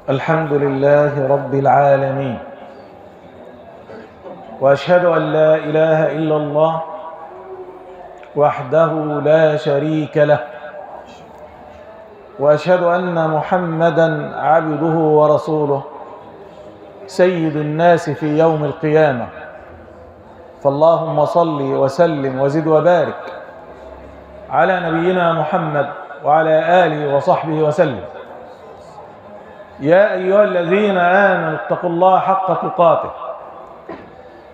الحمد لله رب العالمين، وأشهد أن لا إله إلا الله وحده لا شريك له، وأشهد أن محمدا عبده ورسوله سيد الناس في يوم القيامة. فاللهم صل وسلم وزد وبارك على نبينا محمد وعلى آله وصحبه وسلم. يا أيها الذين آمنوا اتقوا الله حق تقاته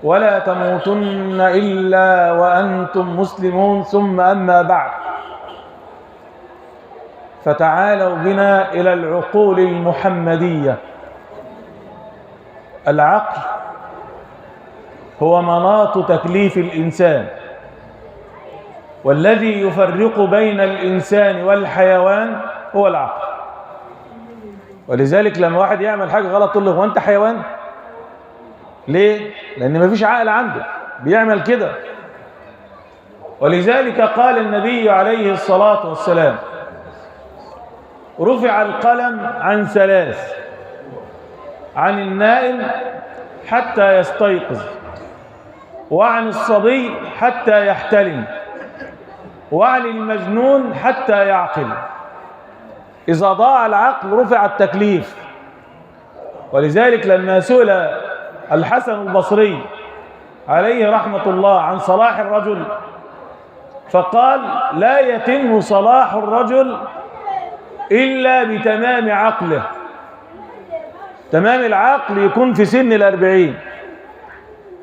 ولا تموتن إلا وأنتم مسلمون. ثم أما بعد، فتعالوا بنا إلى العقول المحمدية. العقل هو مناط تكليف الإنسان، والذي يفرق بين الإنسان والحيوان هو العقل. ولذلك لما واحد يعمل حاجة غلط تقول له هو أنت حيوان؟ ليه؟ لأن مفيش عقل عنده بيعمل كده. ولذلك قال النبي عليه الصلاة والسلام: رفع القلم عن ثلاث، عن النائم حتى يستيقظ، وعن الصبي حتى يحتلم، وعن المجنون حتى يعقل. إذا ضاع العقل رفع التكليف. ولذلك لما سئل الحسن البصري عليه رحمة الله عن صلاح الرجل، فقال: لا يتم صلاح الرجل إلا بتمام عقله. تمام العقل يكون في سن 40.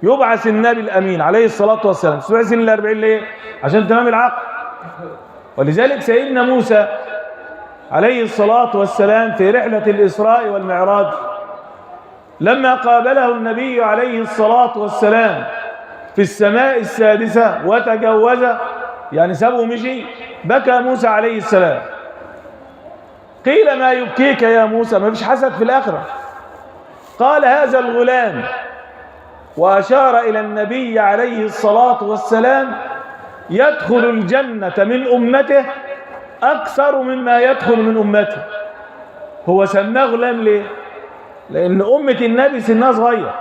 يبعث النبي الأمين عليه الصلاة والسلام في سن 40 ليه؟ عشان تمام العقل. ولذلك سيدنا موسى عليه الصلاة والسلام في رحلة الإسراء والمعراج، لما قابله النبي عليه الصلاة والسلام في السماء السادسة وتجوز، يعني سابه ومشي، بكى موسى عليه السلام. قيل: ما يبكيك يا موسى؟ ما فيش حسد في الآخرة. قال: هذا الغلام، وأشار إلى النبي عليه الصلاة والسلام، يدخل الجنة من أمته أكثر مما يدخل من أمته. هو سماه غلام ليه؟ لأن أمة النبي سنها صغير،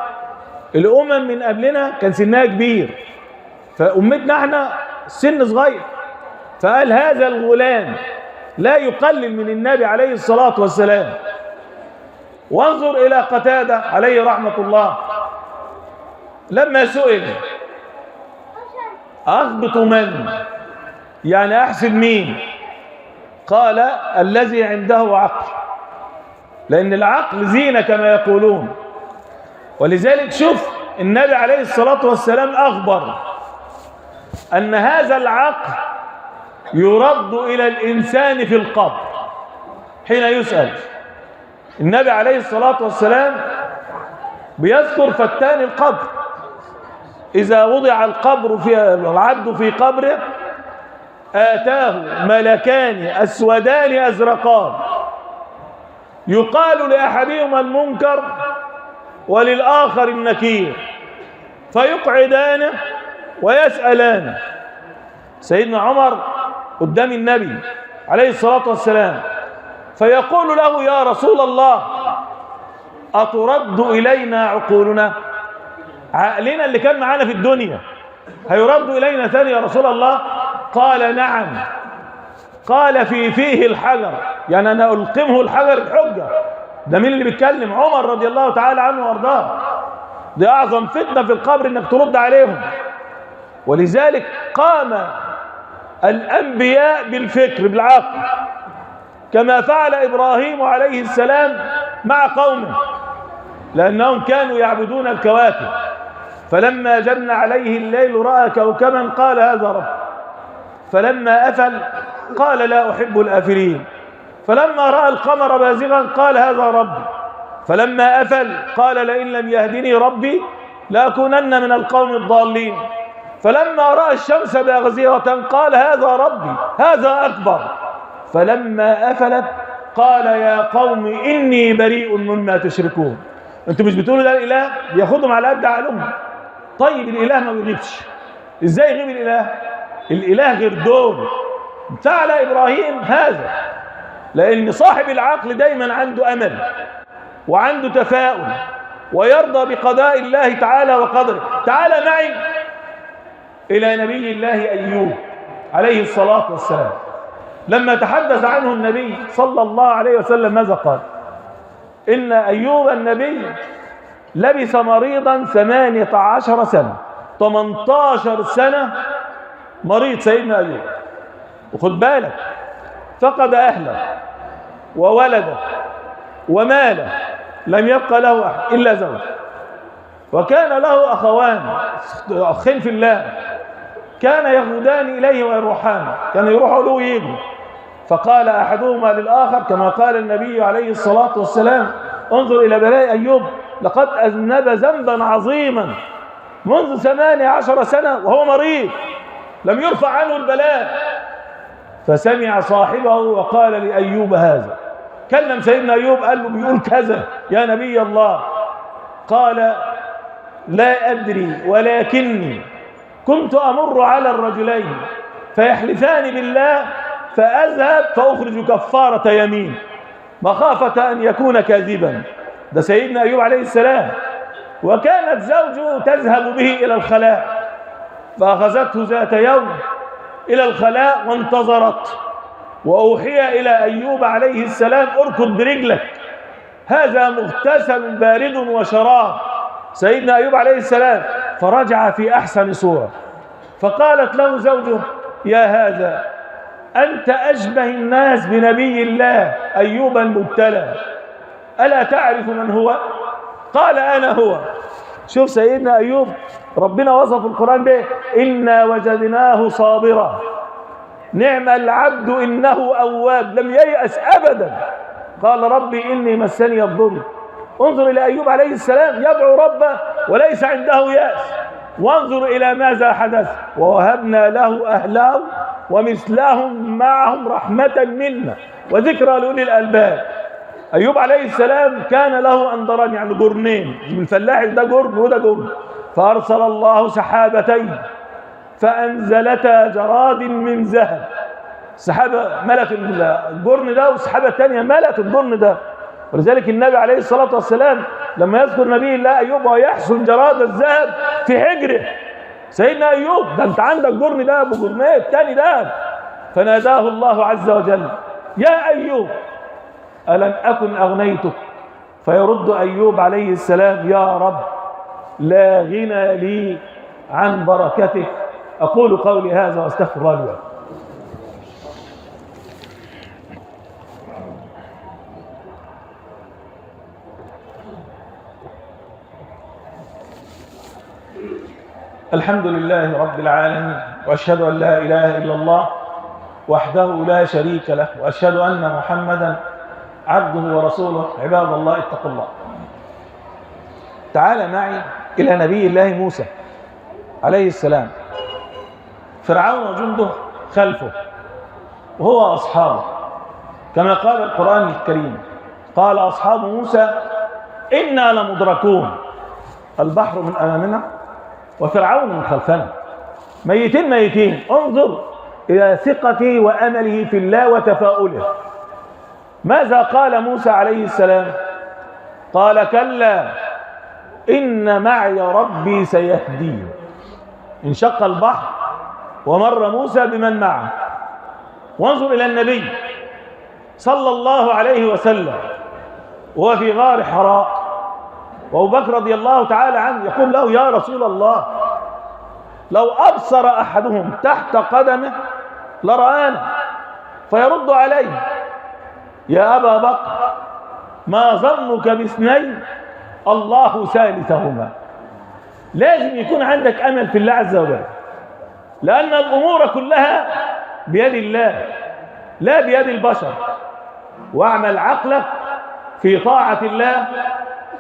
الأمم من قبلنا كان سنها كبير، فأمتنا احنا سن صغير. فقال هذا الغلام، لا يقلل من النبي عليه الصلاة والسلام. وانظر إلى قتادة عليه رحمة الله لما سئل: أغبط من؟ يعني أحسن مين؟ قال: الذي عنده عقل، لأن العقل زينة كما يقولون. ولذلك شوف النبي عليه الصلاة والسلام أخبر أن هذا العقل يرد إلى الإنسان في القبر حين يسأل. النبي عليه الصلاة والسلام بيذكر فتان القبر: إذا وضع القبر في العبد في قبره آتاه ملكان أسودان أزرقان، يقال لأحدهما المنكر وللآخر النكير، فيقعدانه ويسألانه. سيدنا عمر قدام النبي عليه الصلاة والسلام فيقول له: يا رسول الله، أترد إلينا عقولنا؟ عقلنا اللي كان معانا في الدنيا هيرد إلينا ثاني يا رسول الله؟ قال: نعم. قال: في فيه الحجر، يعني أنا ألقمه الحجر الحجة. ده مين اللي بيتكلم؟ عمر رضي الله تعالى عنه وأرضاه. دي أعظم فتنة في القبر إنك ترد عليهم. ولذلك قام الأنبياء بالفكر بالعقل، كما فعل إبراهيم عليه السلام مع قومه، لأنهم كانوا يعبدون الكواكب. فلما جن عليه الليل رأى كوكبا قال: هذا رب. فلما أفل قال: لا أحب الآفلين. فلما رأى القمر بازغا قال: هذا ربي. فلما أفل قال: لئن لم يهدني ربي لأكونن من القوم الضالين. فلما رأى الشمس بازغة قال: هذا ربي، هذا أكبر. فلما أفلت قال: يا قوم إني بريء مما تشركون. أنتم مش بتقولوا ده الإله؟ بياخدهم على قد عقلهم. طيب الإله ما بيغيبش، إزاي يغيب الإله؟ الإله غير دول. فعل إبراهيم هذا لأن صاحب العقل دايما عنده أمل. وعنده تفاؤل ويرضى بقضاء الله تعالى وقدره. تعال معي إلى نبي الله أيوب عليه الصلاة والسلام، لما تحدث عنه النبي صلى الله عليه وسلم ماذا قال؟ إن أيوب النبي لبث مريضا 18 سنة، 18 سنة مريض سيدنا أيوب. وخد بالك، فقد أهله وولده وماله، لم يبقى له أحد إلا زوجه، وكان له أخوان، أخين في الله، كان يغدان إليه ويروحان، كان يروحوا له ويجوا. فقال أحدهما للآخر كما قال النبي عليه الصلاة والسلام: انظر إلى بلاء أيوب، لقد أذنب ذنبا عظيما منذ 18 سنة وهو مريض، لم يرفع عنه البلاء. فسمع صاحبه وقال لأيوب هذا، كلم سيدنا أيوب قال له بيقول كذا يا نبي الله. قال: لا أدري، ولكني كنت أمر على الرجلين فيحلفان بالله فأذهب فأخرج كفارة يمين مخافة أن يكون كاذبا. ده سيدنا أيوب عليه السلام. وكانت زوجه تذهب به إلى الخلاء، فأخذته ذات يوم إلى الخلاء وانتظرت، وأوحي إلى أيوب عليه السلام: اركض برجلك، هذا مغتسل بارد وشراب. سيدنا أيوب عليه السلام فرجع في أحسن صورة. فقالت له زوجه: يا هذا، أنت أشبه الناس بنبي الله أيوب المبتلى، ألا تعرف من هو؟ قال: أنا هو. شوف سيدنا أيوب ربنا وصف القرآن به: إنا وجدناه صابرا نعم العبد إنه أواب، لم ييأس أبدا. قال: ربي إني مسني الضر. انظر إلى أيوب عليه السلام يدعو ربه وليس عنده يأس. وانظر إلى ماذا حدث: ووهبنا له أهله ومثلهم معهم رحمة منا وذكرى لأولي الألباب. أيوب عليه السلام كان له أندران، يعني جرنين، الفلاح ده جرن وده جرن. فأرسل الله سحابتين فأنزلتا جراد من ذهب. سحابة ملت الجرن ده، والسحابة الثانية ملت الجرن ده. ولذلك النبي عليه الصلاة والسلام لما يذكر نبي الله أيوب ويحصل جراد الذهب في حجره، سيدنا أيوب ده أنت عندك جرن ده وجرنين الثاني ده. فناداه الله عز وجل: يا أيوب ألم أكن أغنيتك؟ فيرد أيوب عليه السلام: يا رب لا غنى لي عن بركتك. أقول قولي هذا وأستغفر الله لي ولكم. الحمد لله رب العالمين، وأشهد أن لا إله إلا الله وحده لا شريك له، وأشهد أن محمدا عبده ورسوله. عباد الله، اتقوا الله. تعال معي إلى نبي الله موسى عليه السلام. فرعون وجنده خلفه وهو أصحابه، كما قال القرآن الكريم: قال أصحاب موسى إنا لمدركون، البحر من أمامنا وفرعون من خلفنا، ميتين ميتين. انظر إلى ثقته وأمله في الله وتفاؤله. ماذا قال موسى عليه السلام؟ قال: كلا إن معي ربي سيهدين. انشق البحر ومر موسى بمن معه. وانظر إلى النبي صلى الله عليه وسلم وهو في غار حراء، وأبو بكر رضي الله تعالى عنه يقول له: يا رسول الله، لو أبصر أحدهم تحت قدمه لرآنا. فيرد عليه: يا أبا بكر، ما ظنك باثنين الله ثالثهما. لازم يكون عندك أمل في الله عز وجل، لأن الأمور كلها بيد الله لا بيد البشر. واعمل عقلك في طاعة الله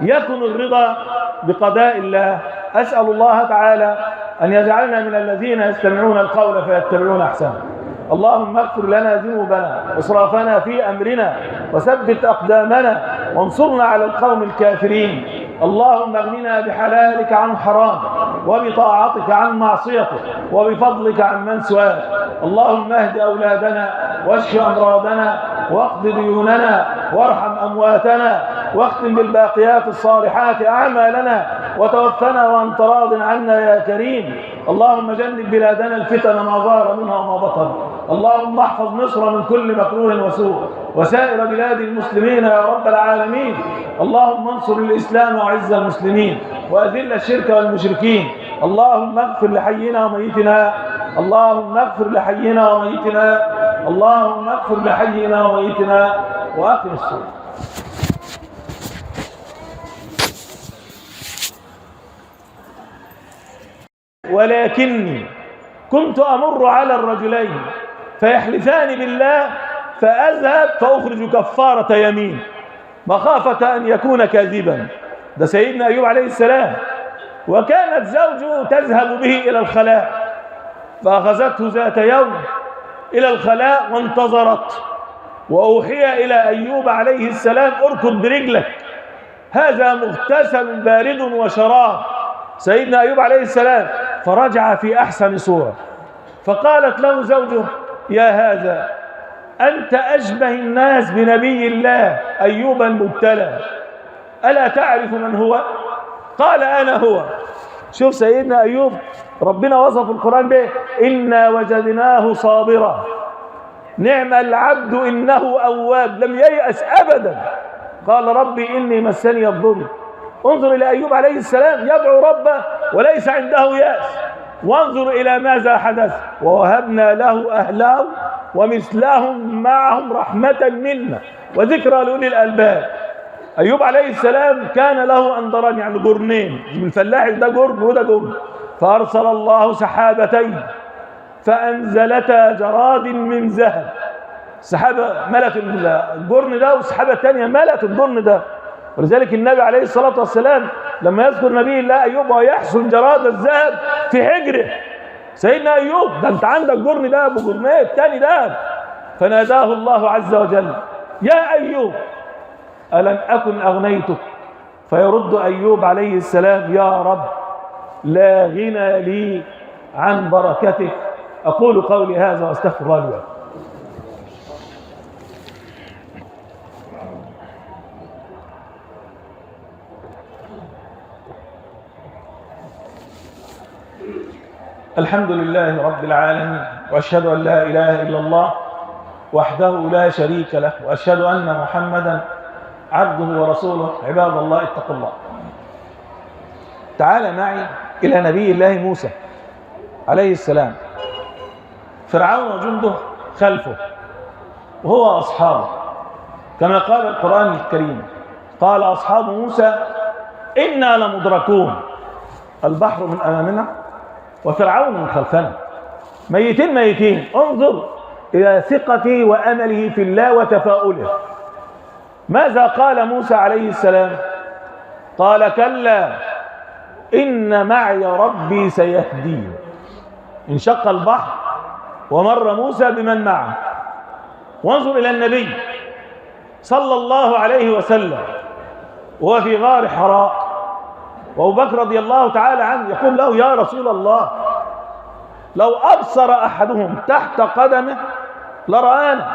يكن الرضا بقضاء الله. أسأل الله تعالى أن يجعلنا من الذين يستمعون القول فيتبعون أحسنه. اللهم اغفر لنا ذنوبنا وإسرافنا في أمرنا وثبت أقدامنا وانصرنا على القوم الكافرين. اللهم اغننا بحلالك عن حرام، وبطاعتك عن معصيتك، وبفضلك عن من سواك. اللهم اهد أولادنا واشف أمراضنا واقض ديوننا وارحم أمواتنا واختم بالباقيات الصالحات أعمالنا، وتوفنا وأنت راض عنا يا كريم. اللهم جنب بلادنا الفتن ما ظهر منها وما بطن. اللهم احفظ مصر من كل مكروه وسوء، وسائر بلاد المسلمين يا رب العالمين. اللهم انصر الإسلام وعز المسلمين، وأذل الشرك والمشركين. اللهم اغفر لحينا وميتنا، اللهم اغفر لحينا وميتنا، اللهم اغفر لحينا وميتنا، وأقم الصلاة. ولكني كنت أمر على الرجلين فيحلفان بالله فأذهب فأخرج كفارة يمين مخافة أن يكون كاذبا. ده سيدنا أيوب عليه السلام. وكانت زوجه تذهب به إلى الخلاء، فأخذته ذات يوم إلى الخلاء وانتظرت، وأوحي إلى أيوب عليه السلام: اركض برجلك، هذا مغتسل بارد وشراب. سيدنا أيوب عليه السلام فرجع في أحسن صورة. فقالت له زوجه: يا هذا، أنت أشبه الناس بنبي الله أيوب المبتلى، ألا تعرف من هو؟ قال: أنا هو. شوف سيدنا أيوب ربنا وصف القرآن به: إنا وجدناه صابرا نعم العبد إنه أواب، لم ييأس أبدا. قال: ربي إني مسني الضر. انظر إلى أيوب عليه السلام يدعو ربه وليس عنده يأس. وانظر إلى ماذا حدث: ووهبنا له أهله ومثلهم معهم رحمة منا وذكرى لأولي الألباب. أيوب عليه السلام كان له أندران، يعني جرنين، الفلاح ده جرن وده جرن. فأرسل الله سحابتين فأنزلتا جراد من ذهب. السحابة ملت الجرن ده، والسحابة الثانية ملت الجرن ده. ولذلك النبي عليه الصلاة والسلام لما يذكر نبي الله أيوب ويحصل جراد الذهب في حجره، سيدنا أيوب ده أنت عندك جرن ده وجرنين الثاني ده. فناداه الله عز وجل: يا أيوب ألم أكن أغنيتك؟ فيرد أيوب عليه السلام: يا رب لا غنى لي عن بركتك. أقول قولي هذا وأستغفر الله لي ولكم. الحمد لله رب العالمين، وأشهد أن لا إله إلا الله وحده لا شريك له، وأشهد أن محمدا عبده ورسوله. عباد الله، اتقوا الله. تعال معي إلى نبي الله موسى عليه السلام. فرعون وجنده خلفه وهو أصحابه، كما قال القرآن الكريم: قال أصحاب موسى إنا لمدركون، البحر من أمامنا وفرعون من خلفنا، ميتين ميتين. انظر إلى ثقته وأمله في الله وتفاؤله. ماذا قال موسى عليه السلام؟ قال: كلا إن معي ربي سيهدين. انشق البحر ومر موسى بمن معه. وانظر إلى النبي صلى الله عليه وسلم وهو في غار حراء، وأبو بكر رضي الله تعالى عنه يقول له: يا رسول الله، لو أبصر أحدهم تحت قدمه لرآنا.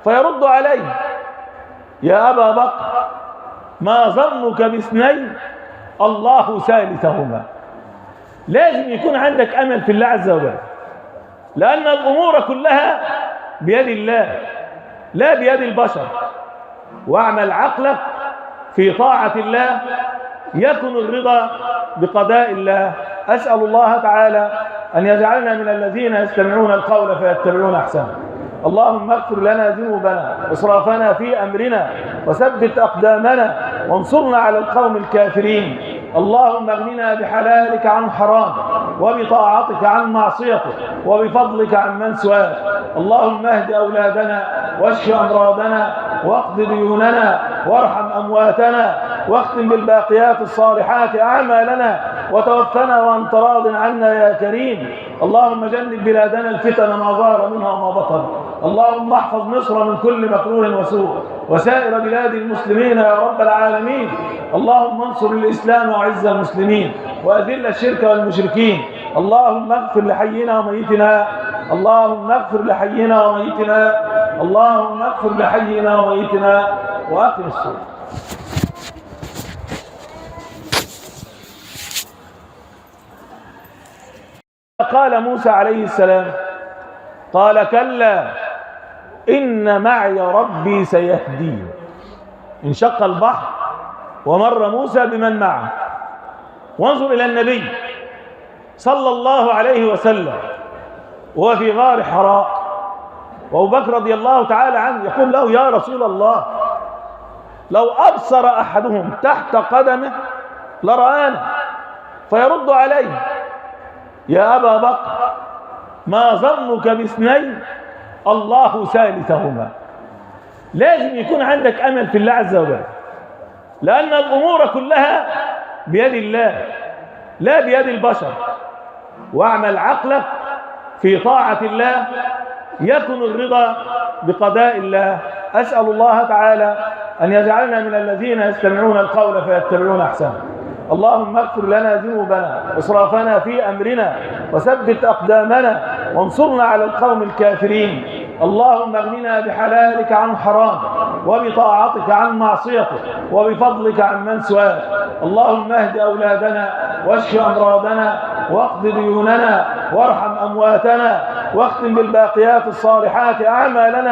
فيرد عليه: يا أبا بكر، ما ظنك باثنين الله ثالثهما. لازم يكون عندك أمل في الله عز وجل، لأن الأمور كلها بيد الله لا بيد البشر. واعمل عقلك في طاعة الله يكن الرضا بقضاء الله. أسأل الله تعالى أن يجعلنا من الذين يستمعون القول فيتبعون أحسنه. اللهم اغفر لنا ذنوبنا وإسرافنا في أمرنا، وثبت أقدامنا، وانصرنا على القوم الكافرين. اللهم اغننا بحلالك عن حرامك، وبطاعتك عن معصيتك، وبفضلك عن من سواك. اللهم اهد أولادنا، واشف أمراضنا، واقض ديوننا، وارحم أمواتنا، واختم بالباقيات الصالحات أعمالنا، وتوفنا وأنت راض عنا يا كريم. اللهم جنب بلادنا الفتن ما ظهر منها وما بطن. اللهم احفظ مصر من كل مكروه وسوء، وسائر بلاد المسلمين يا رب العالمين. اللهم انصر الإسلام وعز المسلمين، وأذل الشرك والمشركين. اللهم اغفر لحينا وميتنا، اللهم اغفر لحينا وميتنا، اللهم اغفر لحينا وميتنا وأقم الصلاة. قال موسى عليه السلام: قال كلا إن معي ربي سيهدين. انشق البحر ومر موسى بمن معه. وانظر إلى النبي صلى الله عليه وسلم وهو في غار حراء، وأبو بكر رضي الله تعالى عنه يقول له: يا رسول الله، لو أبصر أحدهم تحت قدمه لرآنا. فيرد عليه: يا أبا بكر، ما ظنك باثنين الله ثالثهما. لازم يكون عندك أمل في الله عز وجل، لأن الأمور كلها بيد الله لا بيد البشر. واعمل عقلك في طاعة الله يكن الرضا بقضاء الله. أسأل الله تعالى أن يجعلنا من الذين يستمعون القول فيتبعون أحسنه. اللهم اغفر لنا ذنوبنا وإسرافنا في أمرنا وثبت أقدامنا وانصرنا على القوم الكافرين. اللهم اغننا بحلالك عن حرامك، وبطاعتك عن معصيتك، وبفضلك عن من سواك. اللهم اهد أولادنا، واشف أمراضنا، واقض ديوننا، وارحم أمواتنا، واختم بالباقيات الصالحات أعمالنا.